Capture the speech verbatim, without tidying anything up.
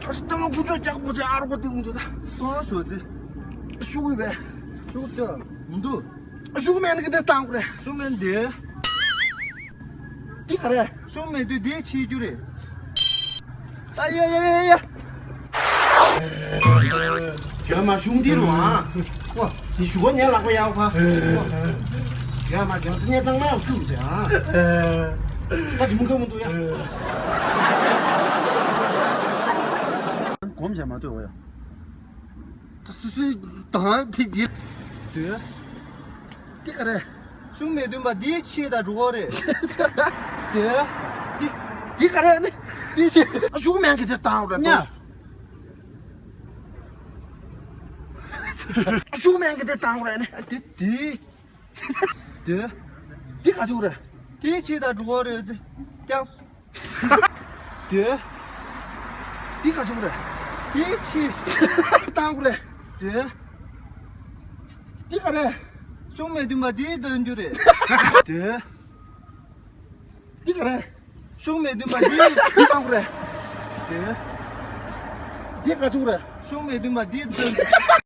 ཨ་སྟོན་མ་ཀུ་ཅོ་རྒྱག་གོ་ཚེ་ཨ་རོ་གོ་ཏི་ཀུང་ཏུ་ད། ཏོ་སོ་ཚེ། ཤུ་གུ་བས། ཤུ་གུ་ཏོ། མུ་འདུ། ཤུ་གུ་མེན་གི་དེ་བཏང་གོ་རེ། ཤུ་གུ་མེན་དེ། ཏི་ག་རེ། ཤུ་གུ་མེན་དུ་དེ་ཆི་རྒྱུ་རེ། ཨ་ཡ་ཡ་ཡ་ཡ། རྒྱ་མ་ཤུ་གུ་འདི་རུ་ཨ། ཝ། ནི་ཤུ་གུ་ཉན་ལག་པ་ཡག་པ། རྒྱ་མ་རྒྱ་མ་ཉན་ཚང་མ་ཡག་ཅུག་ཅེ་ཨ། ད་ཅི་མུ་ཁ་མུ་འདུ་ཡ། གོམས་བྱ་མ་ལྟོས་འོ་ཡ། ད་སུ་སུ་དང་དེ་དེ། དེ། དེ་ག་རེ། ཤུ་གུ་མེན་དུ་མ་དེ་ཆི་ད་འགྲོ་གོ་རེ། དེ། དེ། དེ་ག་རེ་ནི། དེ་ཆི། ཤུ་གུ་མེན་གི་དེ་བཏང་རེ་ཉ། ཤུ་གུ་མེན་གི་དེ་བཏང་རེ་ནི། དེ་དེ། དེ། འདི་ག་ཅུག་རེད། དེ་ཆི་ད་འགྲོ་གོ་རེད་ཀྱང་། དེ། འདི་ག་ཅུག་རེད། དེ་ཆི། བཏང་གོ་རེད། དེ། འདི་ག་རེད། ཤུ་གུ་མེན་དུ་མ་དེ་འདོན་རྒྱུ་རེད། དེ། འདི་ག་རེད། ཤུ་གུ་མེན་དུ་མ་དེ་བཏང་གོ་རེད། དེ། འདི་ག་ཅུག་རེད། ཤུ་གུ་མེན་དུ་མ་དེ་འདོན།